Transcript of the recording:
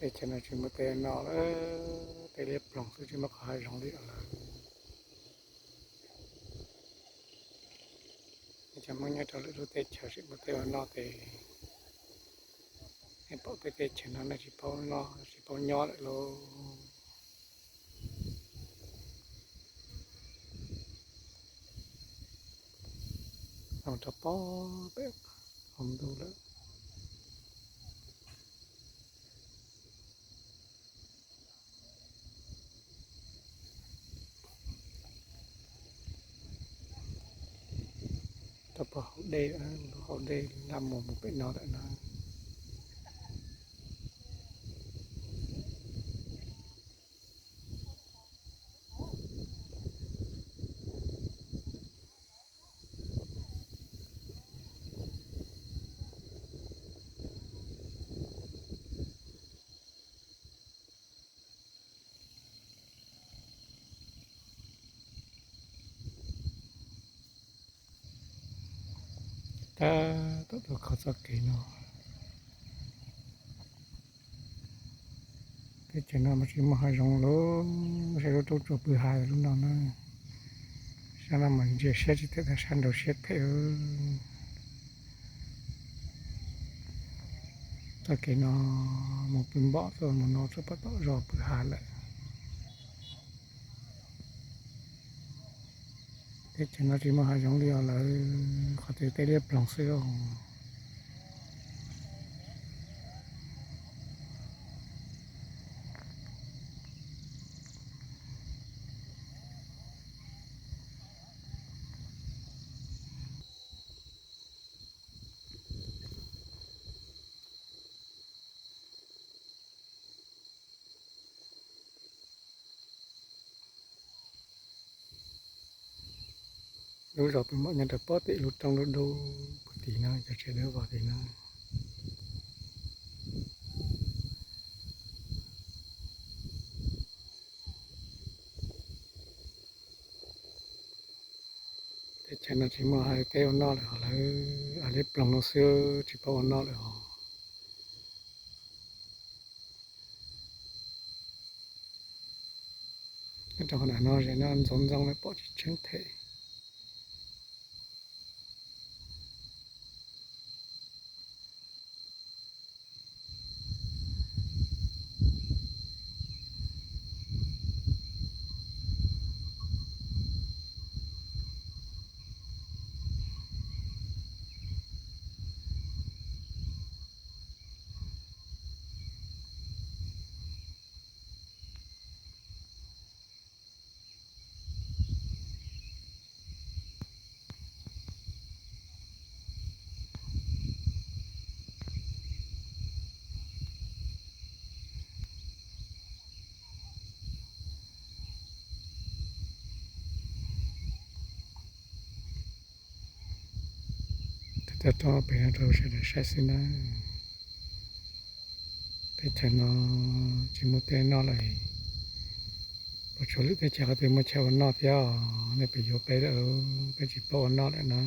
Teb chaws no tsis muaj tej no lawm, tej liab ploog xwb tsis muaj qhov hav zoov li lawm. Cov Hmoob nyob rau lwm lub teb chaws tsis muaj tej ua noj ces nej pom peb teb chaws no nej tsis paub noj tsis paub nyob lawm lauj. Los rau pem hauv ntuj lawm. Rau pem hauv dej, lub hauv dej laj mus mus pem no lawm na. Tab tom tuaj kho txoj kev no. Teb chaws no mas tsis muaj hav zoov lawm, saib lub roob tsuas pw ha lub no na. Sab no mas ntsia siab tsis them, sab nraud siab them. Txoj kev no mus pw npom tuaj mus no tsuas pom tom zos pw ha lawm. Teb chaws no tsis muaj hav zoov li os lawm, qhov twg tej liab ploog xwb os. Lub zos pw npom nyob rau pem tim lub roob dub dub puag tim no, cov tsev dawb vog tim no. Teb chaws no tsis muaj hais teb ua noj lawm os lawm, hais liab ploog no xwb tsis paub ua noj lawm os. Nyob rau qhov no ze no ntxoov ntxoo lawm pom tsis tseeb them. Tag roob pem no rau sawv daws saib xwb na. Teb chaws no tsis muaj teb noj lawm, puas tshuav lwm teb chaws qhov twg muaj chaw ua noj thiab os? Nej puas yuav peb lawm, peb tsis paub ua noj lawm na.